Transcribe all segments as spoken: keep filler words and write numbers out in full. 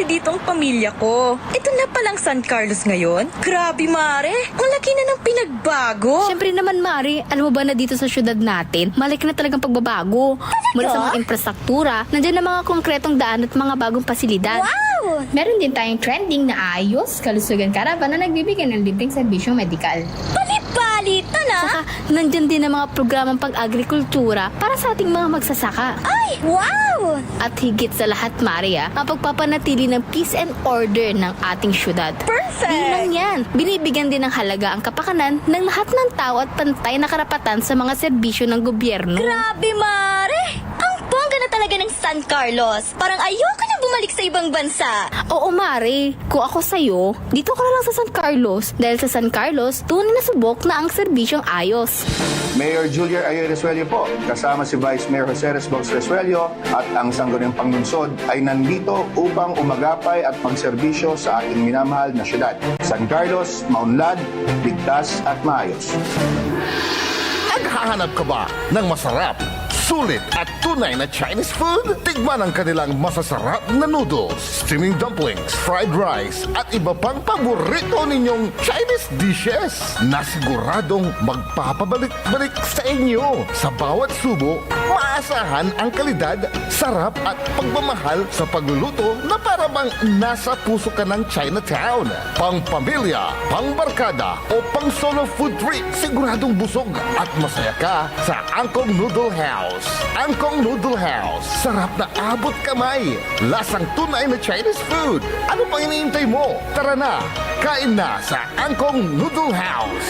dito ang pamilya ko. Ito na palang San Carlos ngayon. Grabe, Mare. Ang laki na ng pinagbago. Siyempre naman, Mare. Alam mo ba na dito sa syudad natin, malaki na talagang pagbabago. Mula sa mga infrastruktura, nandiyan na mga konkretong daan at mga bagong pasilidad. Wow! Meron din tayong trending na ayos, kalusugan caravan na nagbibigay ng libreng serbisyong medikal. Bali-bali, tana! Saka, nandiyan din ang mga programang pag-agrikultura para sa ating mga magsasaka. Ay, wow! At higit sa lahat, Mare, ah, ang pagpapanatili ng peace and order ng ating syudad. Perfect! Di lang yan, binibigyan din ng halaga ang kapakanan ng lahat ng tao at pantay na karapatan sa mga serbisyo ng gobyerno. Grabe, Mare! Ang bongga na talaga ng San Carlos. Parang ayoko na bumalik sa ibang bansa. Oo, Mare. Kung ako sa'yo, dito ka na lang sa San Carlos. Dahil sa San Carlos, tunay na subok na ang serbisyong ayos. Mayor Julier Ayoy Resuello po, kasama si Vice Mayor Jose Resbox Resuello at ang sangguniang panlungsod ay nandito upang umagapay at magserbisyo sa ating minamahal na syudad. San Carlos, maunlad, ligtas at maayos. Naghahanap ka ba ng masarap, sulit at tunay na Chinese food? Tikman ang kanilang masasarap na noodles, steaming dumplings, fried rice, at iba pang paborito ninyong Chinese dishes na siguradong magpapabalik-balik sa inyo. Sa bawat subo, maasahan ang kalidad, sarap at pagmamahal sa pagluluto na para bang nasa puso ka ng Chinatown. Pang pamilya, pang barkada, o pang solo food trip, siguradong busog at masaya ka sa Angkong Noodle House. Angkong Noodle House, sarap na abot kamay, lasang tunay na Chinese food. Ano pang iniintay mo? Tara na, kain na sa Angkong Noodle House.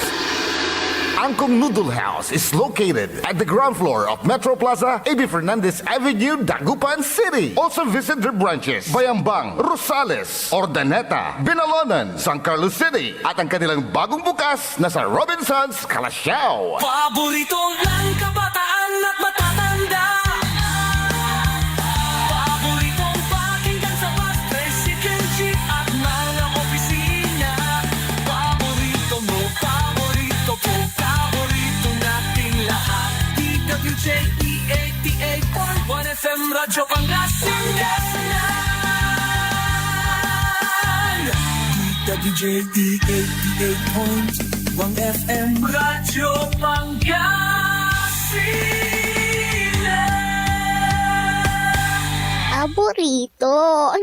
Angkong Noodle House is located at the ground floor of Metro Plaza, A B Fernandez Avenue, Dagupan City. Also visit their branches, Bayambang, Rosales, Urdaneta, Binalonan, San Carlos City, at ang kanilang bagong bukas na sa Robinsons, Calasiao. Paborito ng kabataan at matatanda. Paboritong pakinggan sa bus, tricycle, jeep at mga opisina. Paborito mo, paborito ko, paborito nating lahat. D W J E eighty-eight point one F M Radyo Pangasinan. D W J E eighty-eight point one F M Radyo Pangasinan. Paborito.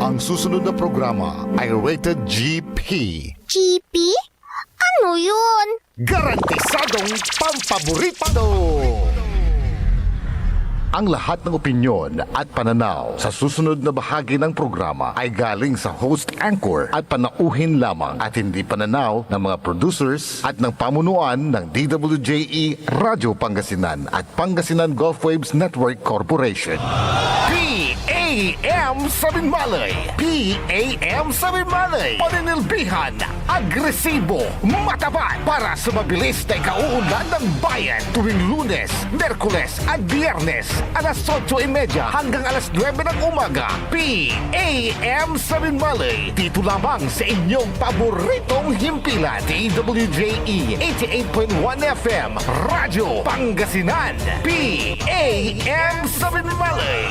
Ang susunod na programa ay rated G P. G P? Ano yun? Garantisadong pampaborito! Ang lahat ng opinyon at pananaw sa susunod na bahagi ng programa ay galing sa host anchor at panauhin lamang at hindi pananaw ng mga producers at ng pamunuan ng D W J E Radyo Pangasinan at Pangasinan Gulf Waves Network Corporation. P A M Sabinmalay! P A M Sabinmalay! Paninilbihan, agresibo, matapat para sa mabilis na ikauunlad ng bayan tuwing Lunes, Miyerkules at Biyernes, alas otso y media hanggang alas nuebe ng umaga. P A M Sabinmalay, dito lamang sa inyong paboritong himpilan, D W J E eighty-eight point one F M, Radyo Pangasinan. P A M Sabinmalay.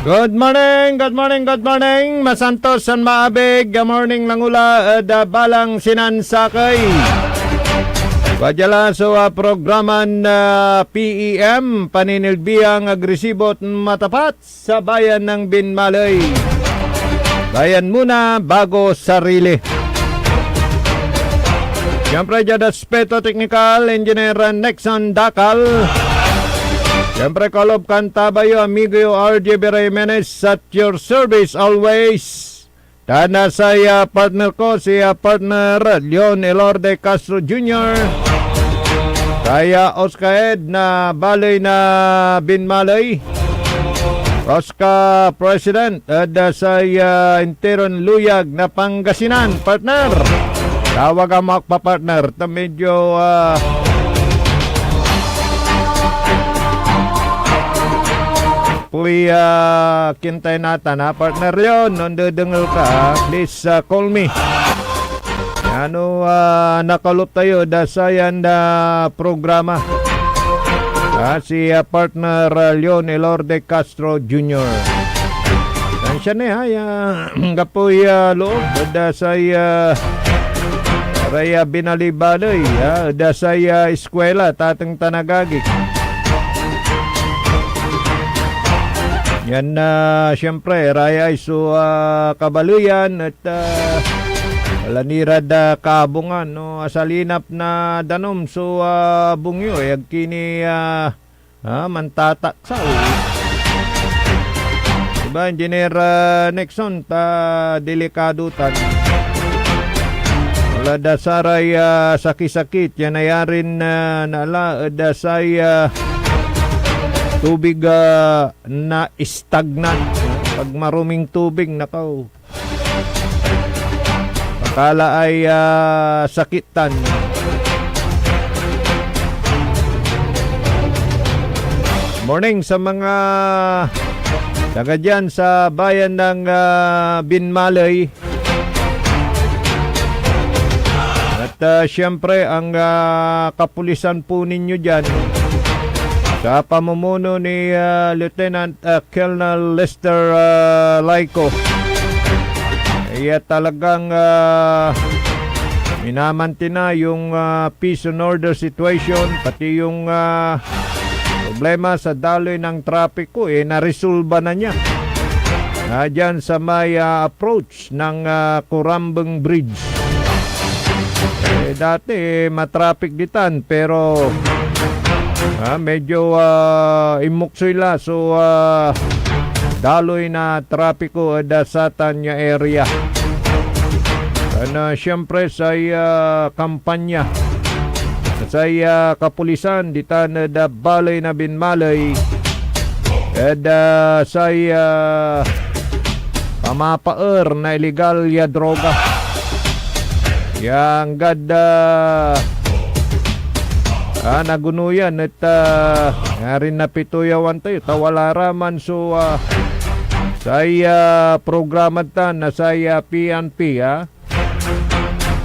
Good morning, good morning, good morning. Masantos san maabig a morning langula ed, ah, balang sinansakey. Wadya la so, ah, programan, ah, P E M, Paninilbiang Agresibo at Matapat sa Bayan ng Binmaley. Bayan muna, bago sarili. Siyempre, diad aspeto teknikal, Engineer Nixon Dacal. Siyempre, kalob kan tabay yo, amigo yo, R J B Jimenez, at your service always. Tan, ah, say, ah, partner ko, si, ah, partner Leon Elorde Castro Junior. Kaya Oscaed na baley na Binmaley. Osca President, ed, ah, say, ah, interon luyag na Pangasinan, partner. Tawag mo ak pa, partner. Ta medyo, ah, puy, ah, kintay natan, ha, partner Leon, no ndedengel ka, ha, please, ah, call me. Ano, ah, nakalop tayo da sayan, ah, programa. Ah, si, ah, partner, ah, Leon Elorde Castro Junior. Tansya ni, ha, ya, anggapoy, ah, loob, da say, ah, raya binalibaley, ah, da say, ah, eskwela, tateng tan agagi. Yan, ah, siyempre, raya ay so, ah, kabaleyan et, ah, wala ni rad, ah, kaabungan, no? Asalinap na danum so, ah, bungyo, eh, agki ni, ah, ah, mantataksaw. Diba, Engineer, ah, Nixon, ta delikado tan. Wala da saray, ah, sakisakit, yan nayarin, ah, naala, ed da say, ah, tubig, ah, na stagnant. Pag maruming tubig, nakaw. Akala ay, ah, sakit tan. Morning sa mga taga dyan sa bayan ng, ah, Binmaley. At, ah, siyempre, ang, ah, kapulisan po ninyo dyan, sa pamumuno ni, ah, Lieutenant, ah, Colonel Lester, ah, Laico, iya talagang, ah, minamantina yung, ah, peace and order situation, pati yung, ah, problema sa daloy ng trapiko, eh, naresolba na niya. Ah, dyan sa may, ah, approach ng, ah, Curambang Bridge. Eh, dati, eh, matraffic ditan, pero, ah, medyo, ah, inmuksoy la so, ah, daloy na trapiko ed, ah, satan ya area. Ano, siyempre, say, ah, kampanya, say, ah, kapulisan ditan ed, ah, baley na Binmaley, ed, ah, say, ah, pamapaer na iligal ya droga. Ya anggad, ah, ah, nagunoyan et, ah, ngarin napitoyawan tayo, ta wala ra man so, ah, say, ah, programa tan na say, ah, P N P, ah.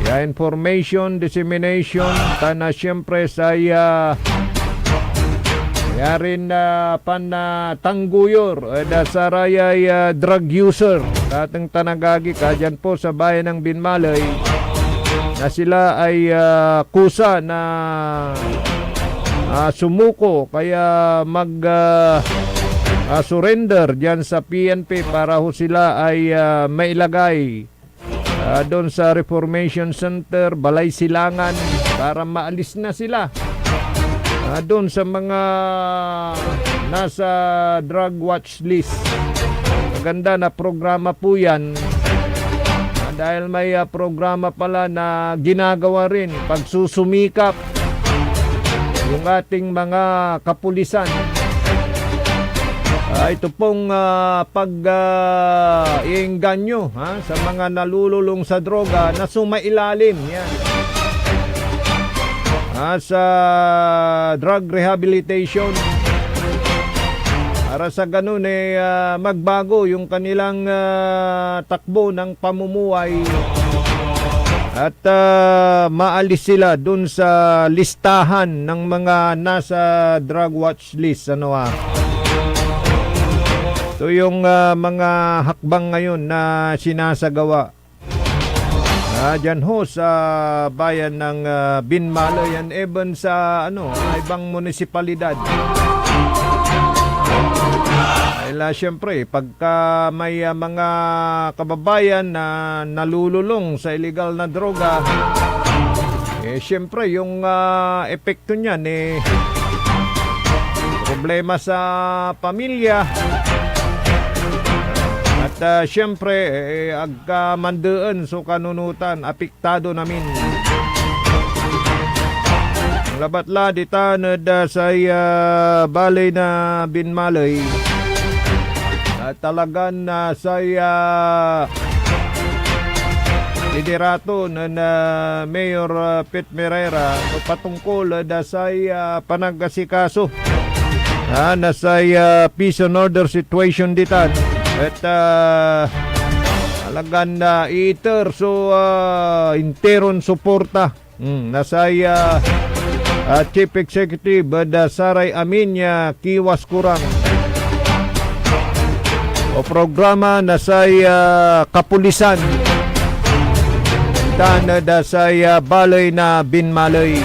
Ya information, dissemination, tan, ah, siyempre say, ah, yarin, ah, pan, ah, tangguyor ed, ah, sarayay, ah, drug user, tateng tan agagi, ka dyan po sa bayan ng Binmaley, na sila ay, ah, kusa na, ah, sumuko, kaya mag, ah, ah, surrender dyan sa P N P para ho sila ay, ah, mailagay ah, doon sa Reformation Center, Balay Silangan, para maalis na sila, ah, doon sa mga nasa drug watch list. Maganda na programa po yan. Ah, dahil may, ah, programa pala na ginagawa rin, pagsusumikap yung ating mga kapulisan. Ah, ito pong, ah, pag, ah, iengganyo, ha, sa mga nalululong sa droga na sumailalim yan, ha, sa drug rehabilitation. Para sa ganun, eh, ah, magbago yung kanilang, ah, takbo ng pamumuhay at, ah, maalis sila dun sa listahan ng mga nasa drug watch list, ano, ah. Ito yung, ah, mga hakbang ngayon na sinasagawa, ah, dyan ho sa bayan ng, ah, Binmaley and even sa, ano, ah, ibang munisipalidad. Dahil, ah, siyempre, pagka may, ah, mga kababayan na nalululong sa iligal na droga, eh, siyempre, yung, ah, epekto niyan, eh, problema sa pamilya. At, ah, siyempre, eh, ag ka mandeen so kanunotan, apektado namin. Labat la ditan ed, ah, say, ah, baley na Binmaley. Ah, talagan, ah, say, ah, liderato nen, ah, Mayor, ah, Pete Merera no patungkol ed, ah, say, ah, panagasikaso, ah, na say, ah, peace and order situation ditan. Et, ah, talagan, ah, iiter so, ah, interon suporta, mm, na say, ah, ah, Chief Executive ed, ah, saray amin ya kiwas kurang o programa na say, ah, kapulisan tan ed, ah, say, ah, baley na Binmaley.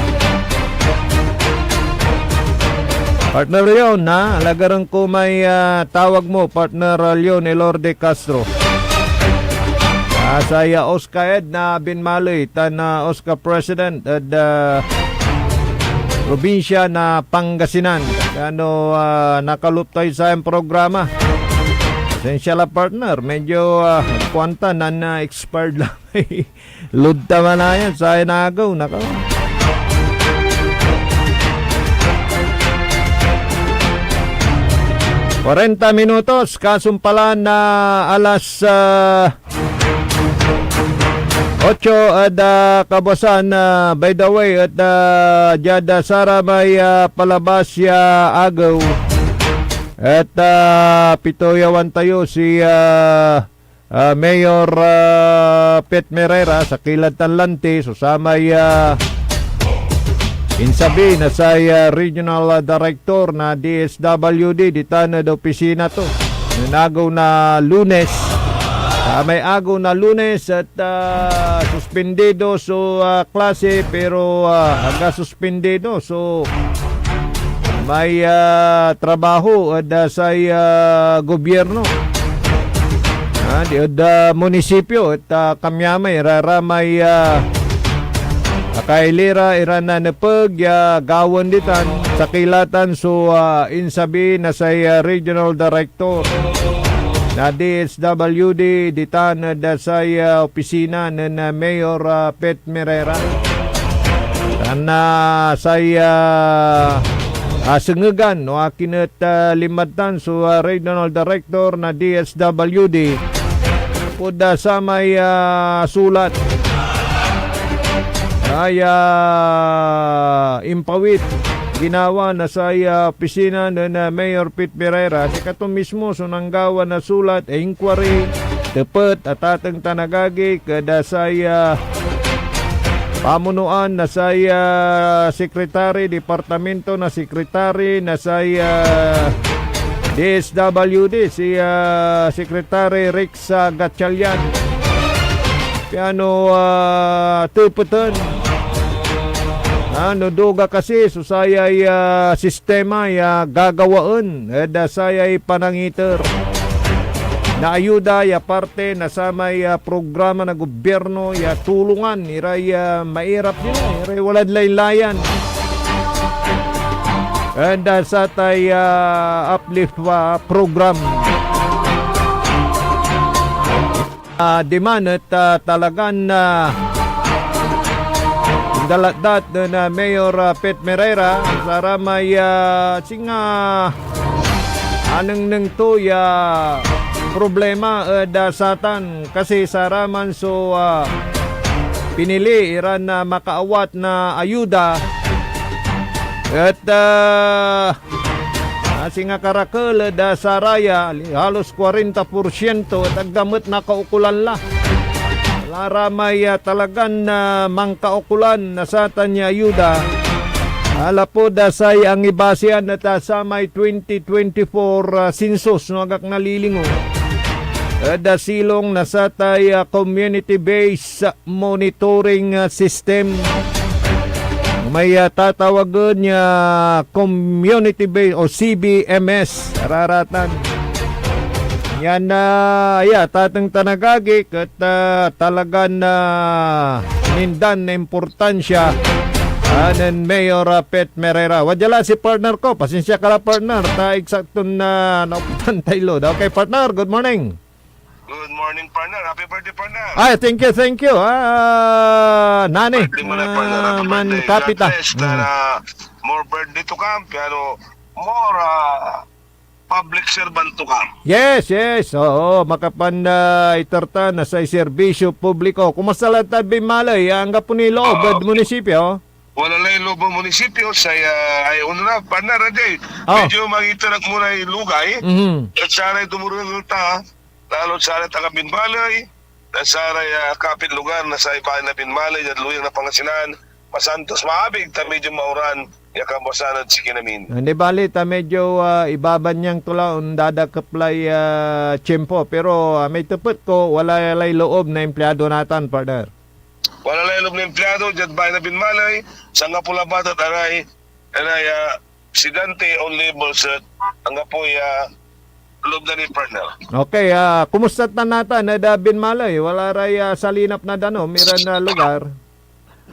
Partner Leon, ha? Alagaren ko may, ah, tawag mo, partner, ah, Leon Elorde Castro. Ah, say, ah, OSCA Ed na Binmaley tan, ah, OSCA President ed, ah, probinsya na Pangasinan. Ano, ah, nakalop tayo sa programa. Pasensya la, partner. Medyo, ah, kuanta, nan, ah, expired lang. Load ta man ayan, sayan agew, nako. Kwarenta minutos, kasumpalan na alas, ah, otso ed, ah, kabuasan, ah, by the way, et, ah, diad, ah, saramay, ah, palabas ya agew, et, ah, pitoyawan tayo si, ah, ah, Mayor, ah, Pete Merera, sakey lad tan lanti, so samay, ah, insabi na say, ah, Regional, ah, Director na D S W D ditan ed opisina to. Nen agew na Lunes, samay agew na Lunes et, ah, suspindido so, ah, klase, pero, ah, aga suspindido. So, may, ah, trabaho ed, ah, say, ah, gobyerno. Ah, di, ed, ah, munisipyo, et, ah, kamyamay, iraramay, ah, akailira, iran nanepeg ya gawaen ditan, sakey la tan so, ah, insabi na say, ah, Regional Director na D S W D ditan ed, ah, say, ah, opisina nen, ah, Mayor, ah, Pete Merera. Tan, ah, say, ah, ah, sengegan no akin et, ah, linmad tan so, ah, Regional Director na D S W D lapud, ah, samay, ah, sulat ay, ah, impawit ginawa na say, ah, opisina nen, ah, Mayor Pete Merera. Sikato mismo so nanggawa na sulat, eh, inquiry, tepet, atateng tan agagik, ed, ah, say, ah, pamunoan na say, ah, sekretary, departamento na sekretary na say, ah, D S W D, si, ah, Secretary Rex, ah, Gatchalian. Piano, ah, tepeten. Ah, no duga kasi so sayay, ah, sistema ya gagawaen ed, ah, sayay panangiter na ayuda ya parte na samay, ah, programa na gobyerno ya tulongan iray, ah, mairap dila, iray walad laylayan. And, ah, satay, ah, uplift, ah, program. Ah, demand et, ah, talagan, ah, indalatdat nen, ah, Mayor, ah, Pete Merera, saramay, ah, singa anengneng to ya problema ed, ah, satan, kasi saraman so, ah, pinili iran, ah, makaawat na ayuda et, ah, ah, singa karakel ed, ah, saraya, halos kwarenta porsiento et ag da met nakaukolan la. Wala ra may, ah, talagan, ah, mankaukolan na satan ya ayuda. Ah, lapud, ah, say angibasian et, ah, samay twenty twenty-four, ah, census, no agak nalilingo. Ed, ah, silong na satay, ah, community-based monitoring, ah, system. May, ah, tatawagen ya community-based o C B M S, raratan. Yan, ah, ya, tateng tan agagik et, ah, talagan, ah, nindan na importansya, Ah, nen Mayor, ah, Pet Merera. Wadya la si partner ko. Pasensya ka la, partner. Ta eksakton na naoputan tay load. Okay, partner, good morning. Good morning, partner. Happy birthday, partner. Ay, thank you, thank you. Ah, nani, Birthday mo na, partner. Ah, Happy man birthday. Kapita. God bless. Mm. Sana more birthday to come. Pero more, ah, public servant to come. Yes, yes. Oo, makapan, ah, iter ta na say serbisyo publiko. Kumusta la ta, Binmaley? Anggapo ni loob ed munisipio? Wala lay loob ed munisipio, say, ah, ay, ano na, partner, Ajay. Oh. Medyo mangiter ak mo lay lugay. Mhm. Et saray dumurungel ta, lalo saray taga Binmaley, na saray, ah, kapit lugar na say Baley na Binmaley, diad luyang na Pangasinan, masantos, maabig, ta medyo mauran ya kabuasan ed sikinamin. Hindi bali, ta medyo, ah, ibabanyan to la, ondadakep lay, ah, tiempo. Pero, ah, may tepet ko, wala lay loob na empleyado natan, partner. Wala lay loob na empleyado diad Baley na Binmaley, sanggapo labat et aray, aray, ah, estudyante on leave, et anggapoy, ah, loob da ni, partner. Okay, ah, kumusta ta natan ed, ah, Binmaley? Wala ray, ah, salinap na danum iran, ah, lugar?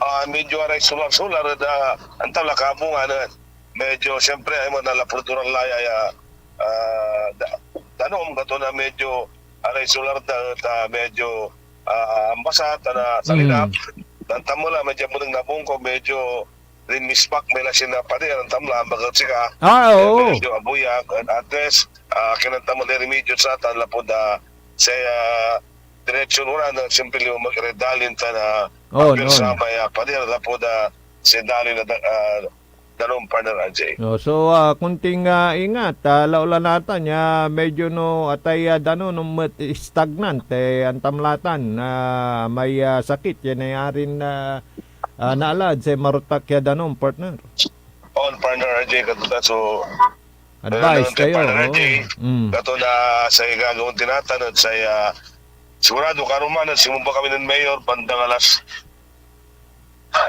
Ah, medyo aray sular-sular ed, ah, antam la kabungan, eh. Medyo, siyempre, ay mo na lapud turan laya, ah, ah, da-, danum, gato na medyo aray sular da, et, ah, medyo, ah, ambasa, ta na salinap. Mm. Antam la, medyo buneg na bungko, medyo rinmispak may lasin na pader, antam la, ambaga ed sika. Ah, oo. Medyo abuyak, at, at least, ah, kinantam la remedyo sa tan lapud, ah, say, ah, direksyon uran, ah, simpli mo mag-redalin tan, ah, Oh, apil no. Sa may, ah, pader, lapud, ah, say dalin na da-, ah, danum, partner Ajay. Oh, so, ah, kunting, ah, ingat, ah, laola natan ya medyo no atay, ah, danum no met stagnant, eh, antam la tan, ah, may, ah, sakit, yan ay arin, ah, ah, naalad say marotak ya danum, partner. On, partner Ajay, katuta, so, Advice Ano, kayo, partner oo. Ajay, Mm. Kato na say gagawaen ti natan et say, ah, sigurado karuman et simumba kami nen Mayor bandang alas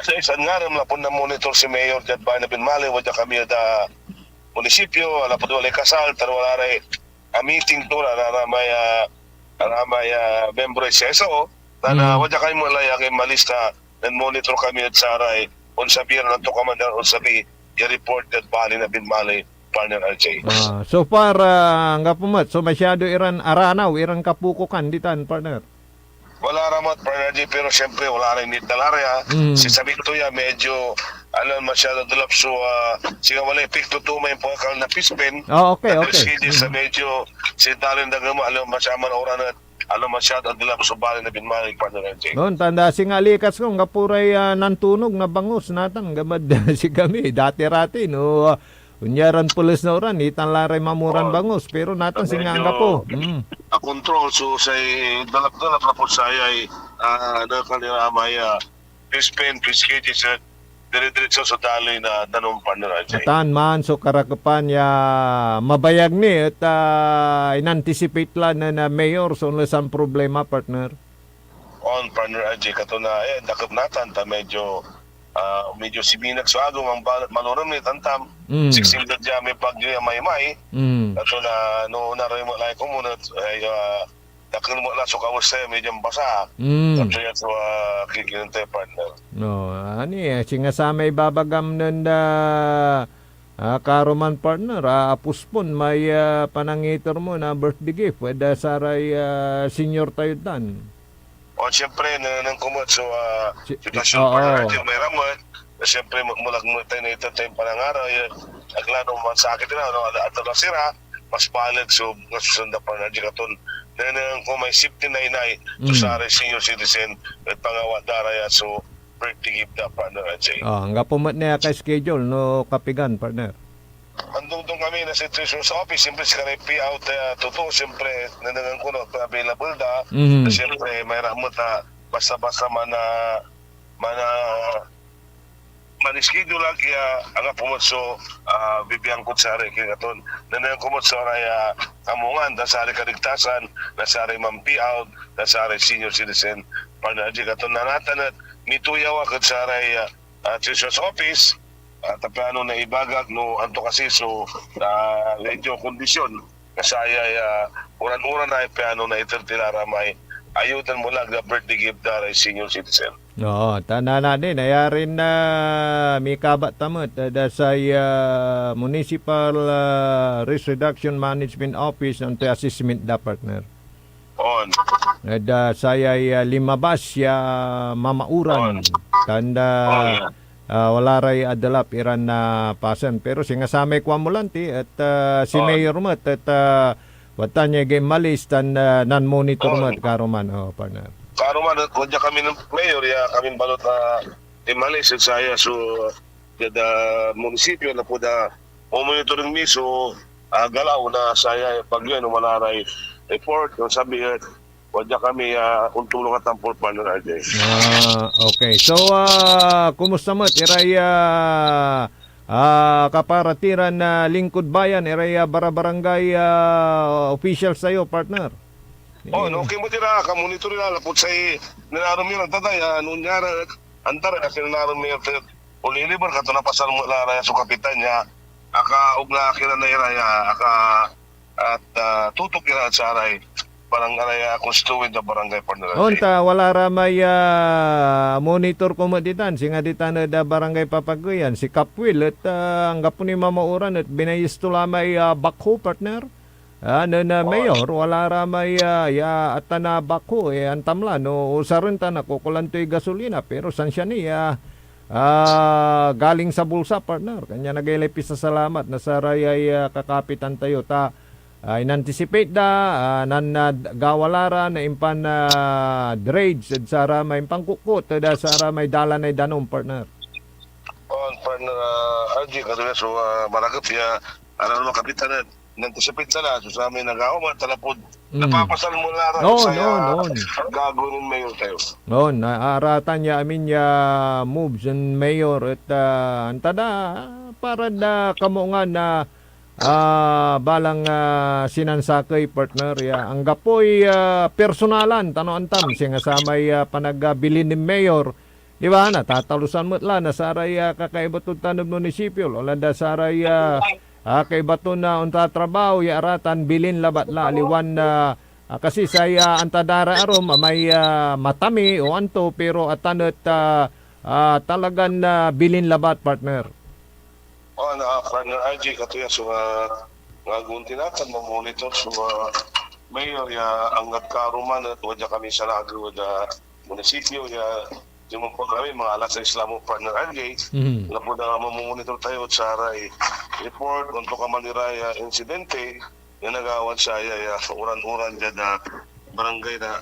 sais ed ngarem lapud na-monitor si Mayor diad Baley na Binmaley, wadya kami ed, ah, munisipyo, lapud walay kasal, tan wala ray, ah, meeting to na, na, na may, ah, na may, ah, membro ed C S O, tan, ah, Mm. wadya kami met la ya kay malista, nen monitor kami ed saray onsabi ran antokaman ya onsabi ya report ed Baley na Binmaley, partner Ajay. Ah, so far, ah, anggapo met, so masyado iran aranaw, iran kapukokan ditan, partner? Wala ra met, partner Ajay, pero siyempre, wala ray need da la ra ya. Mm. Si sabit to ya, medyo, ano, masyado delap so, ah, singa walay epekto to may pakakal na fish pen. Ah, okay, okay. Sa Mm. medyo, si Dalin Dagama, alam, masyaman oran et, ano, masyado delap so Baley na Binmaley, partner Ajay. On, tanda, singa likas ko, anggapo ray, ah, nantunog na bangus natan, gabad sikami, dati-rati, no, ah, Onyaran pulos na oran, itan la ray mamuran Oh. bangus, pero natan singa anggapo. Mm. A control, so say dalap-dalap lapud sayay, ah, ano, kalirama ya, fish pen, fish cages, eh, dire-diretso so dalin na danum, partner Ajay. Atan man so karakepan ya mabayag ni et, ah, inanticipate la nen, ah, mayor so onlesan problema, partner. On, partner Ajay, kato na, eh, dakep natan, ta medyo, ah, medyo siminag so agew, mangbalet malorem ni tantam. Mm. Siksing da dia may bagyo ya Maymay. Mm. Kato na, no, naray mo lay komunot, ay, ah, dakel mo la so kawes tayo, medyo basa. Mm. Kato yan so, ah, kikilin tayo, partner. No, ani, eh, singa samay babagam nen, ah, ah, karuman, partner, ah, apospon may, ah, panangiter mo na birthday gift ed, ah, saray, ah, senior tayo tan. O, siyempre, nanenenk ko met so, ah, Si-, sitwasyon, oo. Partner Ajay, may ramat. Siyempre, magmulag mo tayo na ito tayong panangaral. Yan, aglano mansakit na, no? At, at sira, mas baleg so, mas susunda, partner Ajay, katon. Nanenenk ko may safety naynay so Mm. saray senior citizen, et pangawa da ra ya so birthday gift da, partner Ajay. Ah, anggapo met ni aka-schedule, no, kapigan, partner? Andongdong kami na si Treasurer's Office, siyempre, sikaray payout, eh, totoo, siyempre, nanenenk ko, no, available da. Mhm. Siyempre, may ramat, ah, basta-basta man, ah, man, ah, man-schedule ak ya, anggapo met so, ah, bibiang kod saray kikaton. Nanenenk ko met saray, ah, kamungan, da saray kaligtasan, da saray man-payout, da saray senior citizen, partner Ajay, katon nanatan et mituyaw ak ed saray, ah, ah, Treasurer's Office, ah, ta piano naibagak no anto kasi so, ah, medyo kondisyon na sayay, ah, uran-uran ay piano naiter ti la ra may ayudan mo la na birthday gift da ray senior citizen. Oo, ta nanani, nayarin, ah, mikabat ta met ed, ah, say, ah, Municipal, ah, Risk Reduction Management Office, antoy assessment da, partner. On. Ed, ah, sayay, ah, linmabas ya mamauran, On. tan, ah, On, yeah. ah, wala ray adelap iran napasen. Pero singa samay kuan mo lanti, et, ah, si On. Mayor met, et, ah, wadtan ya igay inmalis tan, ah, nan-monitor On. met, karuman, oh, partner. Karuman, et wadya kami nen Mayor, ya kamin balot, ah, inmalis ed saya so, diad, ah, munisipyo, lapud, ah, momonitoring mi so, ah, galaw na saya bagyo, no wala ray report, no sabi, et wadya kami, ah, ontulong a tampol, partner R J. Ah, okay. So, ah, kumusta met iray, ah, ah, kaparatiran na lingkod bayan, iray, ah, barabarangay, ah, officials tayo, partner? Oh, no, okay met ira, kamonitor ira, lapud say nirarom ira, tatay, ah, no nyara, antar, kasi nirarom ira, oliliber, kato napasal mo la ra so kapitan ya, aka, ogla, kira na ira ya, aka, at, ah, tutok ira at saray barangay, ah, constituent na barangay, partner. Onta, wala ra may, ah, monitor ko met ditan, singa ditan ed, ah, Barangay Papaguyan, si Kapwil, et, ah, anggapo ni mamauran, et binayes to la may, ah, backhoe, partner. Ah, nen, ah, Mayor, wala ra may, ah, ya, atan a backhoe, eh, antam la, no, usaren ta nakokolan toy gasolina, pero sansia ni, ah, ah, galing sa bulsa, partner. Kanya nagay lay pisasalamat na sarayay, ah, kakapitan tayo, ta, ah, in-anticipate da, ah, nan, ah, gawa la ra na impan, ah, dredge ed saramay impankutkot ed, ah, saramay dalanay danum, partner. On, partner, ah, R J, kasi so, ah, marakep ya, ano, mga kapitan, eh, in-anticipate da la so samay nagawa, mga talapod. Mm. Napapasal mo la ra, On, saya, on, on. Gagawa nen Mayor tayo. On, naaratan ya amin ya moves nen Mayor et, ah, anta da, para da kamungan na, ah, balang, ah, sinansakey, partner, ya anggapoy, ah, personalan, ta no antam, singa samay, ah, panagbilin nen Mayor, di ba? Natatalusan met la na saray, ah, kakaiba tod tan ed munisipyo, walanda saray, ah, ah, kaiba ton, ah, ontatrabaho ya aratan bilin labat la, aliwan, ah, ah, kasi say, ah, anta da ra arum, ah, may, ah, matami o anto, pero atan et, ah, ah, talagan, ah, bilin labat, partner. On, ah, partner R J, kato ya so, ah, nga gunti natan mamonitor so, ah, Mayor ya anggad karuman et wadya kami sa lagew ed, ah, munisipyo ya diman po kami, mga alas sais la mo, partner R J. Mhm. Lapud, ah, mamomonitor tayo ed saray report, ontokaman ira ya insidente ya nagawan saya ya uran-uran diad, ah, barangay na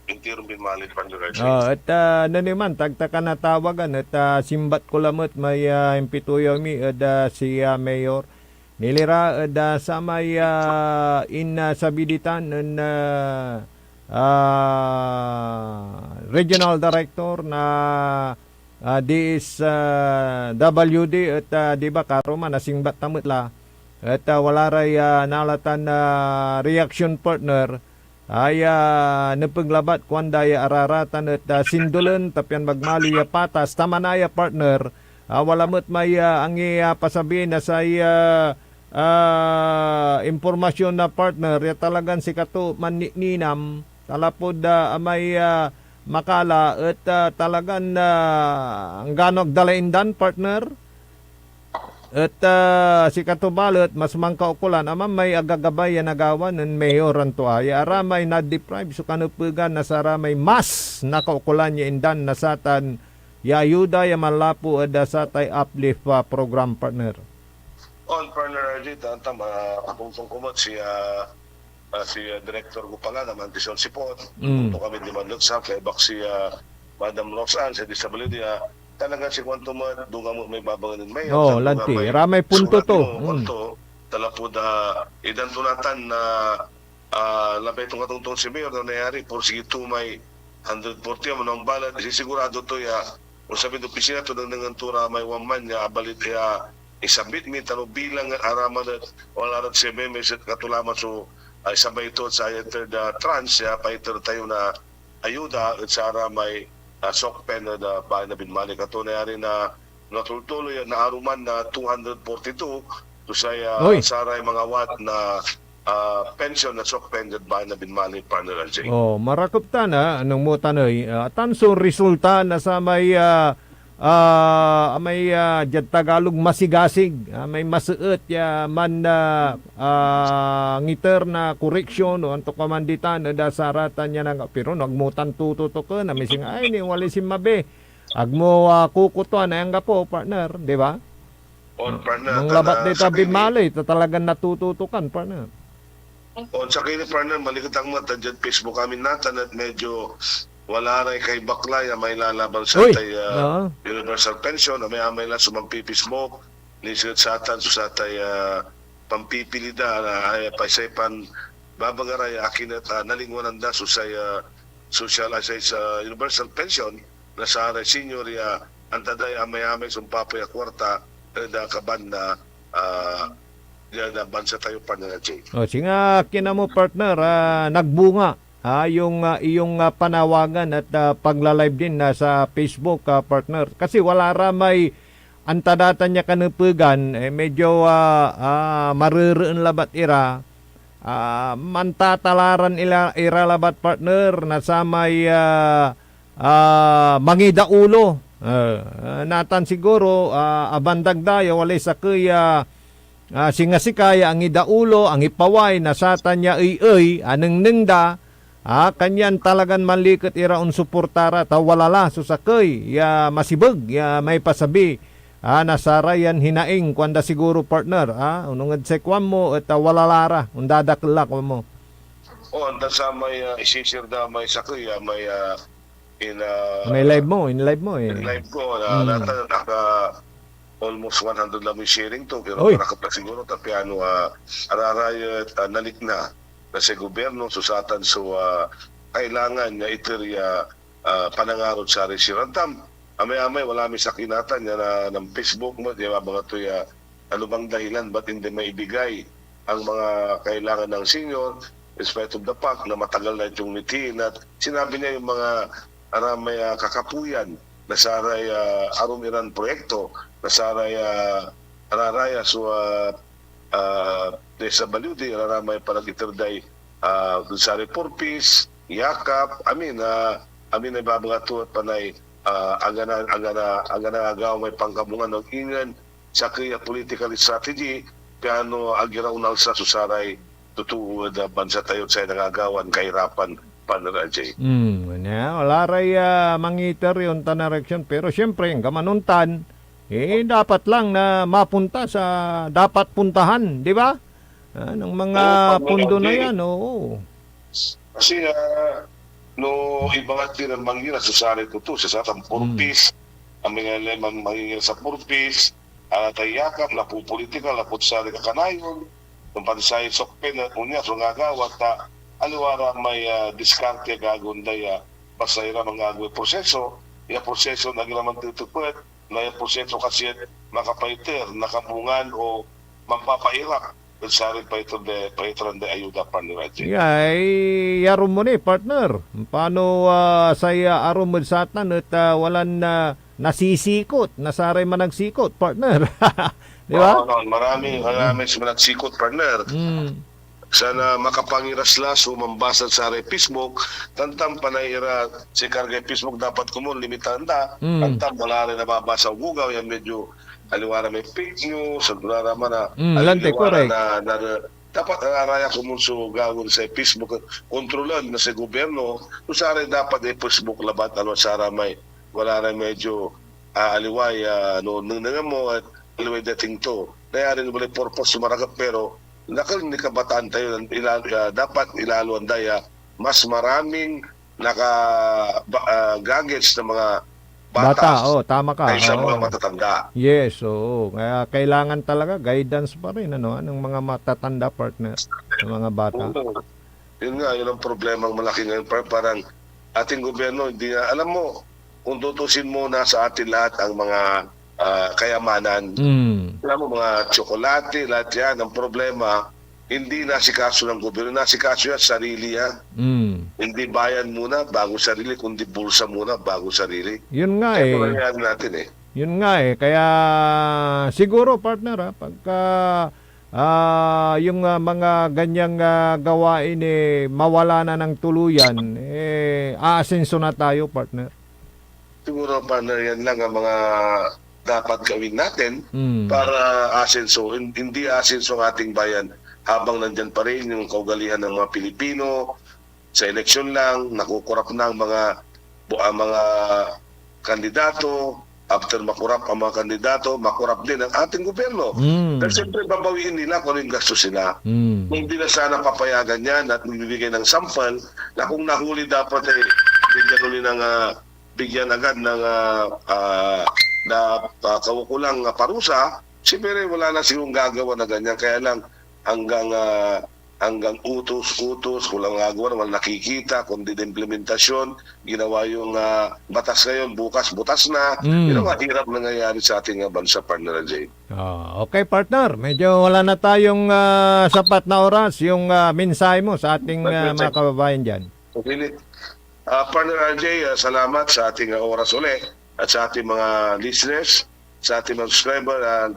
Intiron Binmali, partner R J. Oh, et, ah, nani man, tagta ka natawagan, et, ah, simbat ko lamet may, ah, impituyaw mi ed, ah, si, ah, Mayor. Nilira ed, ah, samay, ah, in, ah, sabiditan nen, ah, ah, Regional Director na, ah, D S W D et, ah, di ba, karuman, nasimbat ta met la. Et, ah, wala ray, ah, nalatan, ah, reaksyon, partner. Ay, ah, nepeg labat kuanda ya araratan et, ah, sindolen, ta pian magmaliw ya patas, ta manaya, partner, ah, wala met may, ah, angi, ah, pasabi na say, ah, ah, impormasyon na, partner, ya talagan sikato mannikninam, ta lapud, ah, amay, ah, makala et, ah, talagan, ah, anggano agda la indan, partner. Et, ah, sikato balet, mas mankaukolan a mamay agagabay ya nagawa nen Mayor Antoa ya aramay na-deprive so kanepegan na saramay mas nakaukolan ya indan na satan ya ayuda ya manlapu ed, ah, satay Uplift, ah, program, partner. On, partner R J, ta, tama, atongtong ko met si, ah, ah, si, ah, Director Gupala na Mantis Sipot. Mm. Onto kami di Manluksa, kay bak si, ah, Madam Roxanne sa D S W D, ah, talaga si kuanto met, duga met may babangen nen Mayor, Oo, tan duga lanti. May Ramay punto sulat to. Mo, Mm. kuanto, talapud, ah, idan to natan na, ah, labay tong katongtong si Mayor, na nayari, porsigi to may hundred forty, manong balat, isisigurado to ya, kung sabi do opisina to, nanengnengen to ra may one man ya abalit ya isabit mi, tano bilang araman et wala rad C M M S et kato laman so, ay, sabay to sa third, ah, tranche ya paiter tayo na ayuda et saramay, ah, SOCPEN ed, ah, Baay na Binmali. Kato nayari na natultuloy ya naaruman na two hundred forty-two to say, ah, Oy. saray mangawat na, ah, pension na suspended by na binmali, partner L J. Oh, marakep tan, ah, anong mo tan ey, ah, tan so resulta na samay, ah, ah, amay, ah, diad Tagalog, masigasig, ah, may maseet ya man, ah, ah, ngiter na koreksyon o antokaman ditan ed saratan ya nanga-, pero nagmutan tututuken, amisinga, ay, ni wala sinmabi. Agmo, ah, kukutuan ay anggapo, partner, di ba? On, partner, Nung labat tan, ah, dita sakey ni binmali, ta talagan natututukan, partner. On, sakey ni, partner, maliket ak met, diad Facebook amin natan et medyo wala ray kaibaklay a mailalaban sa Uy! tay, ah, Oo. universal pension, amay-amay la so manpi-Facebook, niset satan so satay, ah, pampipili da, ah, ay, paisay pan babaga ray akin et, ah, nalingwanan da so say, ah, social, ah, say, sa universal pension na saray senior ya anta day amay-amay sumpapay a kuarta ed, ah, kaban na, ah, ya na bansa tayo, partner Jay. O, singa kinamo, partner, ah, nagbunga, ah, yung, ah, iyong, ah, panawagan at, ah, pagla-live din na sa Facebook, ah, partner. Kasi wala ra may anta datan ya kanepegan, eh, medyo, ah, ah, marereen labat ira. Ah, mantatalaran ila, ira labat, partner, na samay, ah, ah, mangidaulo. Ah, natan siguro, ah, abandag da ya walay sakey, ah, ah, singa sika ya angidaulo, angipaway na satan ya ey-ey, anengneng da, ah, kanyan talagan manliket ira onsuporta ra, ta wala la so sakey ya masibeg ya maipasabi, ah, na sarayan hinaing, kuanda siguro, partner, ah, onung ed say kuan mo, et, ah, wala la ra, ondadakel la, kuan mo. O, anta samay, ah, isisir da may sakey, ah, may, ah, in, ah, May live mo, in live mo, eh. in live ko, na, Mm. nata-, naka almost one hundred lang may sharing to, pero Oy. Para ka pa siguro, ta piano, ah, ararayet, ah, nalikna na say gobyerno, so satan so, ah, kailangan ya iter ya, ah, panangarod saray sirartam. Amay-amay, wala may sakinatan ya na, ng Facebook mo, di ba, mga to ya, ano bang dahilan, ba't hindi maibigay ang mga kailangan ng senior, in spite of the fact na matagal na itong mithiin at sinabi niya yung mga aramay, ah, kakapuyan na saray, ah, arum iran proyekto na saray, ah, araraya so, ah, ah, D S W D, aramay parag iter day, ah, saray Four Ps, Yakap, amin, ah, amin ay babaga to at panay, ah, agana, agana, agana agaw may pangkabungan ng ingen, sakey a political strategy, piano ag ira onalsa so saray totoo ed, ah, bansa tayo, say nangagawan kairapan, partner Ajay. Hmm, nia, wala ray, ah, mangiter yon tan eleksyon. Pero siyempre, anggaman ontan, eh, dapat lang na mapunta sa dapat puntahan, di ba? Ah, ng mga Oo, partner pondo na Ajay. Yan, oo. Kasi, ah, no, ibangat din ang mangira sa saray totoo, sa satan Mm. Four Ps, ang mga lemang mangira sa Four Ps, ah, tay Yakap, napupolitikal, lapud saray kakanayon, ng pansay sokpen, at unya, so ngagawa, ta, aliwa ra may, ah, diskarte, gagon day, ah, basta ira mangagoy proseso, ya proseso na gira mantutupet, na ya proseso kasi yan makapaiter, nakabungan, o mampapairap ed saray paiter de, paiteran de ayuda, partner Ajay. Ay, yarum mo ni, partner. Paano, ah, say, ah, arum ed satan et, ah, walan, ah, nasisikot na saray managsikot, partner? Di ba? Oo, no, marami, marami sa managsikot, partner. Mm. Sana makapangiras la so mambasa saray Facebook, tantan panay ira si kargay Facebook dapat komon limitan da. Mm. Tantan wala ray nababasa ogogaw, yan medyo aliwa ra may fake news, aliwa ra man a, Mm, aliwa lante, ra correct. na, na, na, dapat araya komon so gawaen say Facebook, kontrolan na say gobyerno, so saray dapat ay Facebook labat, aliwa saramay, wala ra medyo, ah, aliwa ya, no, nengnengen mo, at aliwa dating to. Nayarin walay purpose so marakep, pero nakalin ni kabataan tayo, ila-, ah, dapat ilaloan da ya mas maraming naka, ba-, ah, gadgets na mga Bata, bata oh, tama ka, kaysa mga oo. matatanda. Yes, oo. Kaya kailangan talaga guidance pa rin, ano, ah, ng mga matatanda, partner, ng mga bata. Oo. Yun nga, yun ang problema ang malaki ngayon. Pa-, parang ating gobyerno, hindi nga, alam mo, kung tutusin mo, nasa atin lahat ang mga, ah, kayamanan. Mm. Alam mo, mga tsokolate, lahat yan. Ang problema, hindi nasikaso ng gobyerno. Nasikaso yan, sarili yan. Mm. Hindi bayan muna, bago sarili, kundi bulsa muna, bago sarili. Yun nga Kaya eh. ito nangyayari natin eh. Yun nga eh. Kaya siguro, partner, ah, pagka, ah, yung, ah, mga ganyang, ah, gawain, eh, mawala na ng tuluyan, eh, aasenso na tayo, partner. Siguro, partner, yan lang ang mga dapat gawin natin Mm. para asenso. Hin-, hindi asenso ang ating bayan habang nandyan pa rin yung kaugalian ng mga Pilipino sa eleksyon lang, nakukurap na ang mga, bu-, ang mga kandidato. After makurap ang mga kandidato, makurap din ang ating gobyerno. Mm. Pero siyempre, babawiin nila kung ano yung gastos nila. Mm. Kung hindi na sana papayagan yan at magbibigay ng sampal na kung nahuli dapat ay bigyan uli ng, ah, bigyan agad ng, ah, ah, na, ah, kaukulang, ah, parusa, siyempre wala na sigurong gagawa na ganyan. Kaya lang hanggang, ah, hanggang utos-utos, walang gagawa, walang nakikita, kundi na implementasyon, ginawa yung, ah, batas ngayon, bukas, butas na. Mm. Yun ang mahirap nangyayari sa ating, ah, bansa, partner Jay. Ah, okay, partner. Medyo wala na tayong, ah, sapat na oras. Yung, ah, mensahe mo sa ating, ah, mga kababayan dyan. Okay. Ah, partner R J, ah, salamat sa ating, ah, oras uli at sa ating mga listeners, sa ating mga subscriber. Ah,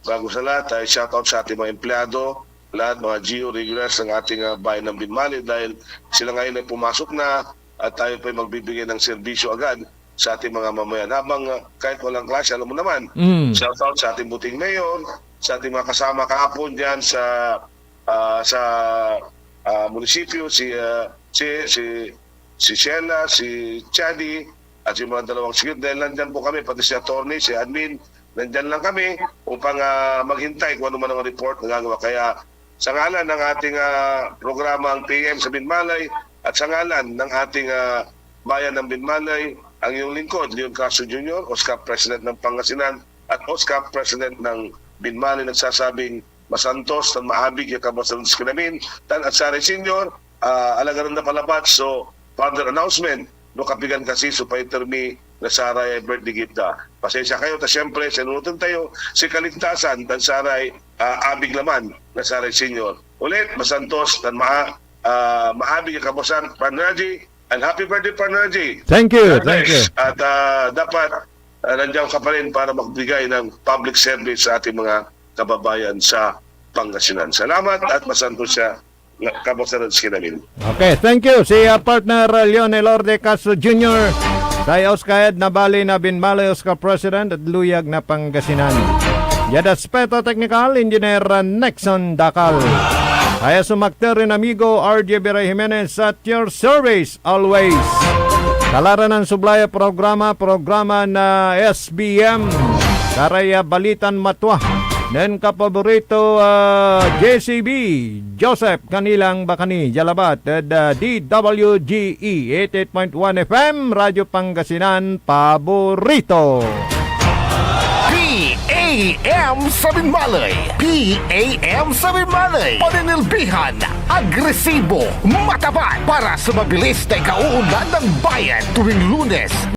bago sa lahat, ay shoutout sa ating mga empleyado, lahat mga G O regulars ng ating, ah, bayan ng Binmali dahil sila ngayon ay pumasok na at tayo pa'y magbibigay ng serbisyo agad sa ating mga mamayan. Habang, ah, kahit walang klase, alam mo naman, Mm. shoutout sa ating buting mayor, sa ating mga kasama kahapon dyan sa, ah, sa, ah, munisipyo, si, ah, si, si, si Sheila, si Chadi, at yung mga dalawang security. Dahil nandyan po kami, pati si attorney, si admin, nandyan lang kami upang, ah, maghintay kung ano man ang report na gagawa. Kaya sa ngalan ng ating, ah, programang P M sa Binmalay at sa ngalan ng ating, ah, bayan ng Binmalay, ang iyong lingkod, Leon Castro Junior, OSCAP President ng Pangasinan at OSCAP President ng Binmalay, nagsasabing masantos tan maabig ya kabuasan ed sikanamin tan ed saray senior, ah, alagaren da palabat so further announcement no kapigan kasi so paiter mi na saray birthday gift da. Pasensya kayo, ta siyempre, sinunoten tayo si kaligtasan tan saray, ah, abig laman na saray senior. Ulit, masantos tan maa-, ah, maabig ya kabuasan, Partner Raji, and happy birthday, Partner Raji. Thank you, God thank bless. you. At, ah, dapat, ah, nandiyan ka pa rin para magbigay ng public service sa ating mga kababayan sa Pangasinan. Salamat at masantos ya kabuasan ed sikanamin. Okay, thank you. Si, ah, partner Leon Elorde Castro Junior, say OSCAED na bali na Binmalay OSCAP President ed luyag na Pangasinan. Diad aspeto teknikal, Engineer, ah, Nixon Dacal. Aya so makter en amigo, R J Biray Jimenez, at your service always. Kalaranan sublay a programa, programa na S B M. Saray, ah, balitan matwa nen kapaborito, ah, J C B, Joseph Canilang Bacani, dia labat ed, ah, D W G E eighty-eight point one F M, Radyo Pangasinan, paborito. P A M sa Binmalay. P A M sa Binmalay. Paninilbihan, agresibo, matapat para sa mabilis na ikauunlad ng bayan tuwing Lunes